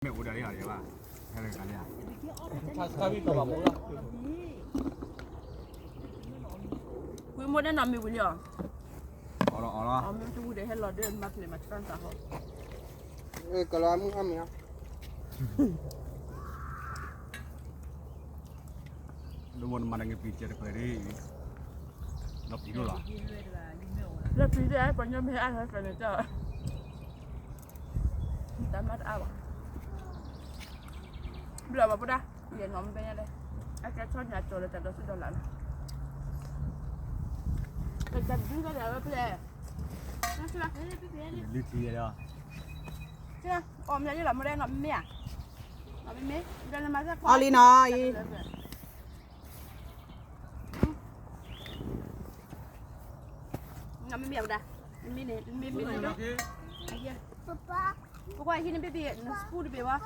မ့ၢ်အိၣ်ဒၣ်လံဧါ, ဟဲလၢကလံဧါ, ဝံၤမိၢ်ဒဲနီၢ်မံၤဝံၤလံဧါ, အီၣ်လီၤအီၣ်လီၤ, မ့ၢ်တဝံၤဒီးဟဲလီၤဒၢမၤဖျဲးမၤတြၢ်သးဟီ, ကလီၤမုၢ်အီၣ်မ့ၤလီၤ. ဒီးဝဲနမၤတၢ်ငဲပျံၤကဲတခွဲးဒ်, ဒီးပျံၤဒိၣ်လီၤ, လၢပျံၤဒ် ပှၤညီမ့ၢ်အါထီၣ်ဖဲန့ၣ်တၢ်, တၢ်မၤတအါဘၣ်, ဘျီဘၣ်ပဒၣ်, ယဲနီၢ်မ့ၢ်ဘဲညါလဲၣ်, အကဲဆီညါကၠီၤလၢတၢ်ဒီးစုဒီးလၢ်လီၤ, တၢ်ဒုးကဒီးဝဲဖျဲး, လၢထံယဲလီၤ, အီၣ်မ့ၤယဲလီၤမ့ၢ်ဒဲနီၢ်မ့ၢ်ဧါ, နီၢ်မ့ၢ်မ့ၢ်, ဒီးနမၤစၢ်ကွၢ်, အီလံနီၤအံၤ မ့မ့ၢ်ဝဲဒၣ်, မ့မ့ၢ်န့ၣ်, မ့မ့ၢ်န့ၣ်, ပကွၢ်ဟံးန့ၣ် baby, န spoon တဘ့ၣ်ဝဲ,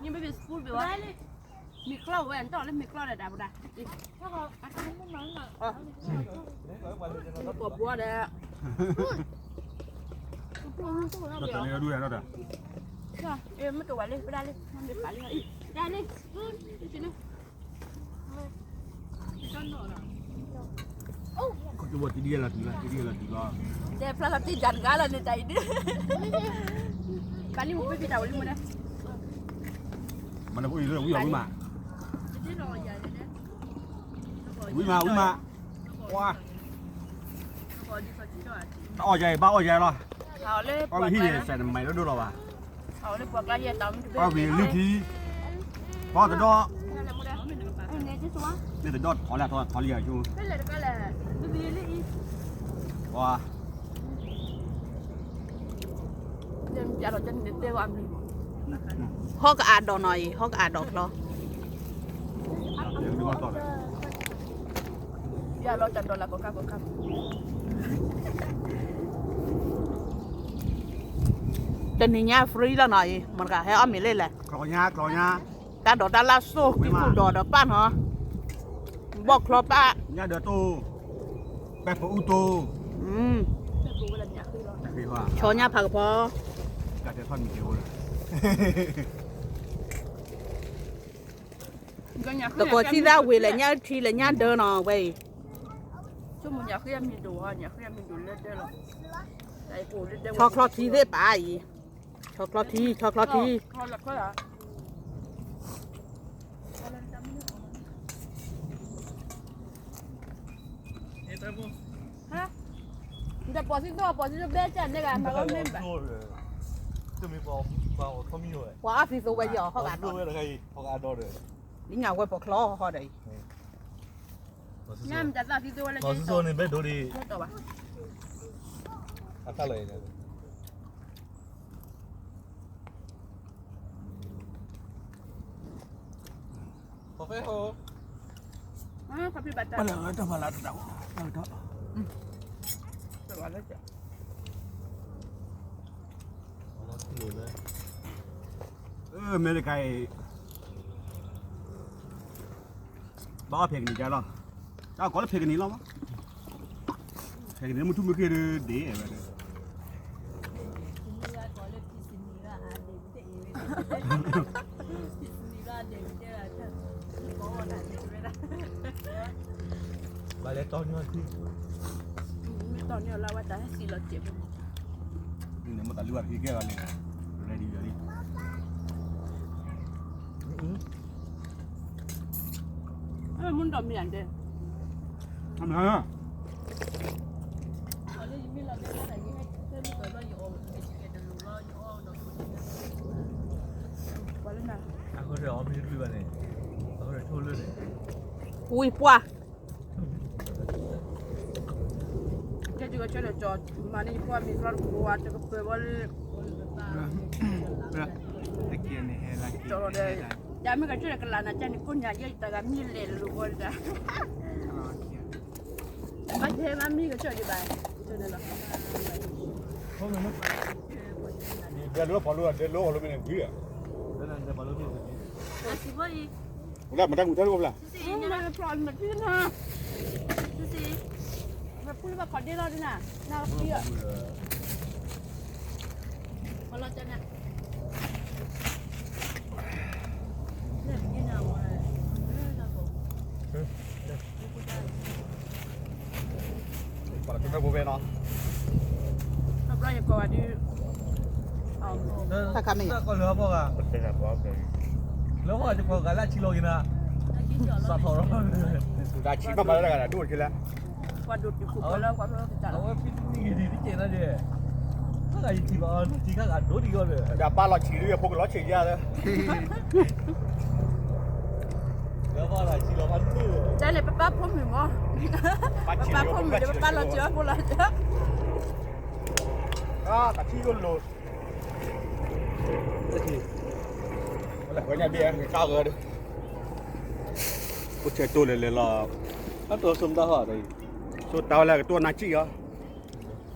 န baby spoon တဘ့ၣ်ဝဲ, မ့ၢ်ကျီဝဲ နတီၢ်လၢမ့ၢ်ကျီဒီးဒၣ်ဝဲဒၣ်, ကိးဘှီဒီး မ့ၢ်တဝဲလၢ ပဒၣ်လၢ မ့ၢ်ပာ်လံ, ဒၣ်လံ, ကတဝီတဒ်လီၤတုၤလီၤ, တဒ်လီၤတုၤလီၤ, တဲဖျါလီၤတံၢ်ဒၣ်တဂၤလီၤန့ၣ်တၢ်အံၤဒုး, ပာ်လံမူပ့ပံတၢ်ဝဲလံမူဒဲ, မနုၤအိၣ်အံၤလၢဝံၤအီၤဝံၤမး, ဝံၤမးဝံၤမး, ကွၢ် တအီၣ်ယၤအံၤ ဘၣ်အီၣ်ယၤလီၤ, ပှၤဝံၤဟံၣ်န့ၣ် စဲးတမံၤဒိၣ်ဒိၣ်လီၤဘၣ်, ပှၤဝံၤလွံၢ်ထံ, ပှၤတဒီ, မ့ၢ်တဒီထီၣ်လၢထီၣ်ထီၣ်လံယၤဆိ, ပှၤ ဟီၣ်ကအးဒီးနီၤအံၤ ဟီၣ်ကအးဒီးချီ, တနံၤညါ free လီၤနီၤအံၤ မတၤဂၤဟဲအီၣ်မ့ၤလၢလဲၣ်, တၢ်ဒိးတၢ်လၢ်စိၣ်တံၢ်ပူၤဒီးဒီးပၢ်နီၤ, ဘီၣ်ချီပၢ်, ညၣ်ဒၢတိၢ်, ပဲၣ်ဖူအူတိၢ်, ဆီညၣ်ဖးကဖီ, တကိးဆံသၣ်ဝံၤလဲၣ် ညၣ်ထံလဲၣ်ညၣ်ဒၢနီၤ ဝဲအံၤ, ဆီချီထံသ့ၣ်ပၢ်အံၤ, ဆီချီထံ ဆီချီထံ, နတပိာ်စံၣ်တိၣ် ပိာ်စံၣ်တိၣ်ဘဲကၢ်န့ၣ်ဂ့ၤ မၤဝဲမ့ၢ်ဘၣ်, ပှၤအီၣ်သံသိဝဲယီၤ ဟီၣ်ဂၤဒီး, လံညါဝဲပိာ်ချီဟီၣ်ဒီးအံၤ, ညါမတၤသၣ်သံသိဝဲလၢ န့ၣ်ဘဲဒိဒံး, အသၣ်လၢ အမဲရကၤအံၤ ဘၣ်အီၣ်ဖဲကနံၤကါလီၤ, တၢ်ကိးလၢဖဲကနံၤလီၤ, ဖဲကနံၤမုၢ်ထူၣ်မုၢ်ဃ့ၢ်ဒုးဒ့ၣ်ဝဲဒၣ် ဘၣ်လဲၤတီၢ်န့ၢ်အီၤထံ, မ့ၢ်တီၢ်န့ၢ်အီၤလၢဝဲတၢ်ဟဲစံးလီၤစဲးဖိ, န့ၣ်မ့ၢ်တၢ်လုၢ်ဝဲတကဲကဲလီၤန့ၣ်, ready လံ, မုၢ်ဒီးမ့ၢ်အဒဲ, ဝံၤပှၢ် ကဲ ယကဆၢဒီးကၠီၤ မၤန့ၢ်ယဖိအမံၤကျီတပူၤဝဲ တကပၢၤဝဲလၢ ကၠီၤဒီး ယမ့ၢ်ကဆၢဒီးကလၤနၤကဲန့ၣ် ကိးညါယဲ ယတဂၤမံၤလဲၤလိာ်ဝဲဒၣ် ဘၣ်ယဲမံၤကဆၢဒံးဘၣ် လၢပှၤလိၣ်ဒဲလိၣ်အီၤလိမ့ၢ်န့ၣ် ဝံၤလၢ လၢမတၤကူၣ်ထၢလိၣ်ဘျၣ် Susie, Susie, ပူလၢဘၣ်ခီၣ်ဒ့လီၤဒ်နၤ နၢ်ကပံၤအီၤ ခီၣ်လီၤကနၣ် နီၤ, တၢ်ခါမ့ၢ် တၢ်ကီၢ်လၢအဖီဂၤ, လၢဖီဂၤတကီၢ်ဂၤလၢအဆံလီၤက့ၤနၤ, စးထီၣ်လီၤ, တၢ်ဆံဘၣ်မၤလၢတဂၤဒၣ်ဒိၣ်တက့ၢ်လၢ ပှၤဒိၣ်တုာ်ခိၣ်ပှၤလၢပှၤဖီကတၢ်လီၤ, အဝဲဖံတနံၣ်ဂ့ၤဒံးတကဲးနၤဒဲး, ခါဂၤယထံၣ်ဘၣ်အီၤ ထံၣ်ခါဂၤဒိၣ်ဒံးဂီၢ်ဒီး ဒီးပၢ်လီၤဆံးလံ အဖိကလီၤဆံးယါလၢ တၢ်လဲၤပပၢ်ဖိမုၣ်မၢ်, ပပၢ်ဖိမုၣ်ဒီး ပပၢ်လီၤဆံးအီၤဖိလီၤဆံး, တၢ်ထံၣ်ယိၣ်လိၤ, ဝဲညါဘ့ၣ်ကါဂၤဒီး, အိၣ်ဆဲးတိၢ်လဲၤလဲၤလီၤ, အတိၢ်ဆိတၢ်ဟီၣ်ဒီး, ဆိတၢ်ဝဲလၢကတိၢ်နါစံၣ်အီၤ,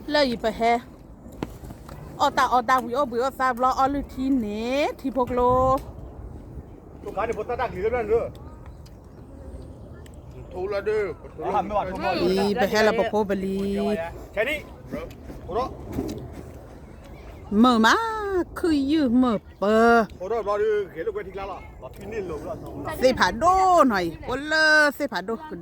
လၢယပဟဲ အီၣ်တၢ်အီတၢ်ဝံၤ အိၣ်ဘှံးအိၣ်သါဘျီအီလုၢ်ထံန့ၣ် ထံဖိကျိ ထိၣ်ခါန့ၣ်ဖိသၣ်တၢ်ကလံၤလၢဘျီန့ၣ်, ထိလၢဒၢ, အံၤ ပဟဲလၢပဖိပလံၤ, ဆဲးဒံး, မုာ်မး, ခုၣ်ယုၢ်မုာ်ပၢၤ, သ့ၣ်ဖးဒိၣ်နီၤအံၤ ပလၢသ့ၣ်ဖးဒိၣ်ကဒုလီၤ.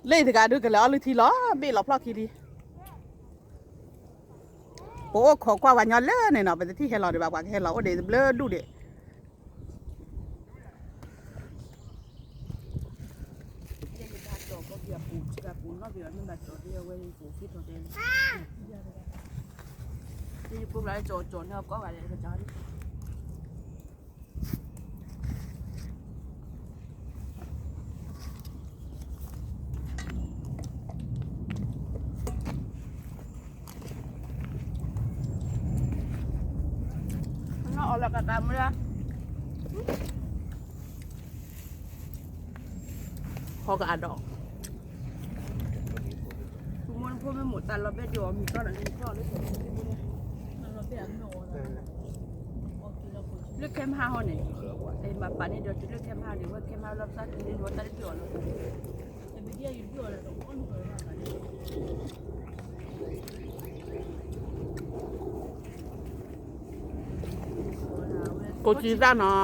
လၢတဂၤဒုးကလဲၤအီလုၢ်ထံလီၤ, ဘ့ၣ်လီၤဖျီၣ်ခံလံ. ပအိၣ်ခိးကွၢ်ပှၤညီလၢန့ၣ်နီၤ, ပတထံၣ်ဟဲလီၤဒံးဘၣ်, ပှၤကဟဲလီၤအိၣ်ဒံးတဘျုးဒူၣ်ဒံး. အီၣ်လီၤကတၢ်မူလၢ ဟီကအါဒီး ဖိမုၣ်ဖိမုၣ်မိၢ်တၢ်လီၤဘဲဒိးအီၤမံၤကီၢ်ဒီး နကီၢ်လၢ လၢခဲမဟါဟီန့ၣ် မၤပာ်န့ၢ်ဒီးတုၤလၢခဲမဟါန့ၣ် ဝဲခဲမဟါလီၤပသးတုၤလၢဝဲတၢ်တဒုးအီၤလီၤ. ကိးကံသၣ်နီၤ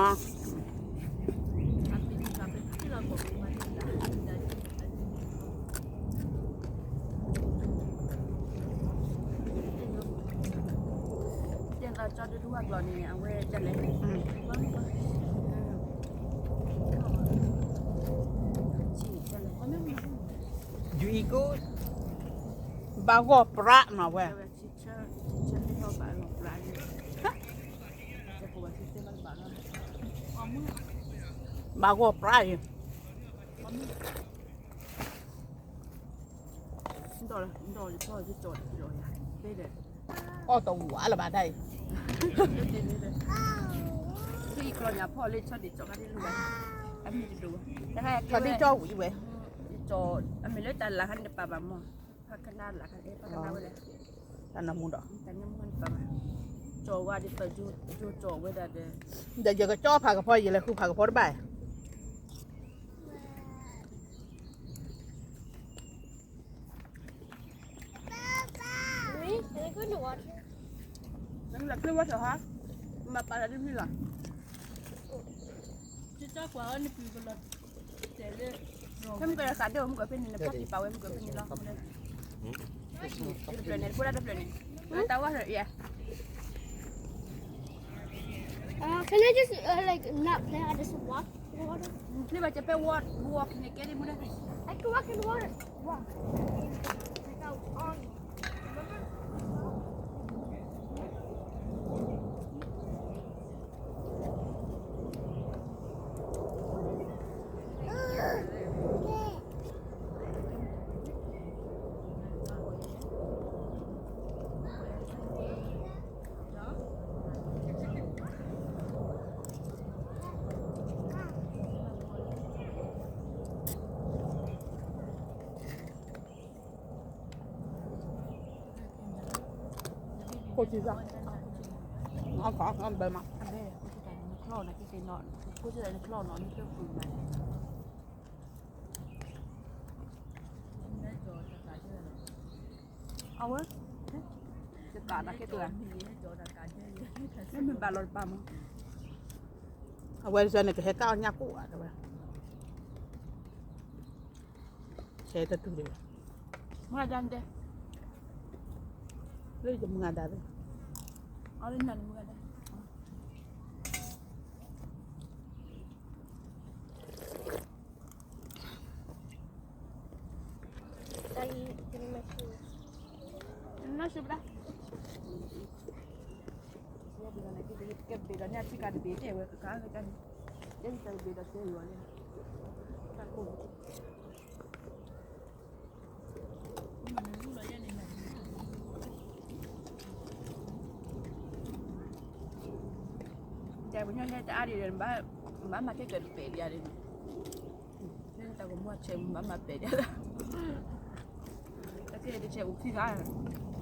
ကၠီဒုးထူဝါကျီၤန့ၣ် အဝဲဒ်လဲၣ် ဘၣ်ဂီၢ်ပြးနီၤဝဲ ဘၣ်ဂီၢ်ပြးအံၤ အီၣ်တဝံၤလၢၤဘၣ်တၢ်အံၤ ထီၣ်ဒ့ကၠီဝံၤဝဲ အမ့ၢ်လၢတၢ်လၤခါန့ၣ်တပာ်ဘၣ်မီၢ် ဖးကနၣ်လၤခါန့ၣ် ဖးကနၣ်ဝဲလဲၣ် တၢ်နၢမူဒီး တၢ်နၢမူန့ၣ်ပာ်ဘၣ် ကၠီဝါဒ်သိးယိကၠီဝဲဒၣ်ဒီး ဒီးယကကၠီဖးကဖီ ယလဲၤဃုဖးကဖီတဘၣ် နမ့ၢ်လီၤချ့ဝဲထီၣ်ဟါ မၤပာ်လီၤဒ်မ့ၢ်လီၤ ကကွၢ်အီၤနပျံၤကလီၤ မုၢ်ကရၢ်သးဒိၣ် မုၢ်ကရၢ်ဖဲန့ၣ် နဖးတံၢ်ပာ်ဝဲ မုၢ်ကရၢ်ဖဲန့ၣ်လီၤ တဖျၢၣ်န့ၣ် တဖျၢၣ်န့ၣ် တဖျၢၣ်န့ၣ် တၢ်ဝါထီၣ်အံၤ Uh, can I just uh, like not play? I just walk in the water. မုၢ်ချ့ဘၣ်ကပဲ walk walk န့ၣ်ကဲဒ်မူဒါ I can walk in the water. Walk. Like I was on. Remember? ခိၣ်ဆံၣ်စၢ် အခီ အဘဲမး အဘဲ ခိၣ်ဆံၣ်တၢ်န့ၣ် နချီၣ်နၤက့ၤက့ၤနီၤ ခိၣ်ဆံၣ်တၢ်န့ၣ်ချီၣ်နီၤ နကၢၢ်ပူၤမး အဝဲ တကးတၢ်ကဲတဂၤ မ့မ့ၢ်ဘၣ်လီၤတပာ်မး အဝဲန့ၣ်ကဟဲကၣ်အီၣ်ညၣ်ကိၣ်ဧါ တဲဝဲ, ဟဲတတုၤဒံး, မုၢ်ဂၤဒါတဲ, လၢယမုၢ်ဂၤဒါသ့ၣ်, အီၣ်လၢနၤန့ၣ်မုၢ်ဂၤဒါ တၢ်အံၤ, နၢ်စူဘၣ်, ကဲဘ့ၣ်ဒီးန့ၣ်က့ၤတကဲဘ့ၣ်ဒီးန့ၣ်အထံကတဘ့ၣ်တဲဝဲကကါကန့ၣ်, ယဲယတဘ့ၣ်ဒီးတဲယိၤန့ၣ်, တဲပညီဟဲတအါဒံးဒီး, ဘၣ်မၤကဲကတဘ့ၣ်ဒံးဧါန့ၣ်, လၢတၢ်ကမူအဆဲးမၤမၤပဲာ်ဒံး, တၢ်ကဲတဆဲးအိၣ်ခံဂၤန့ၣ်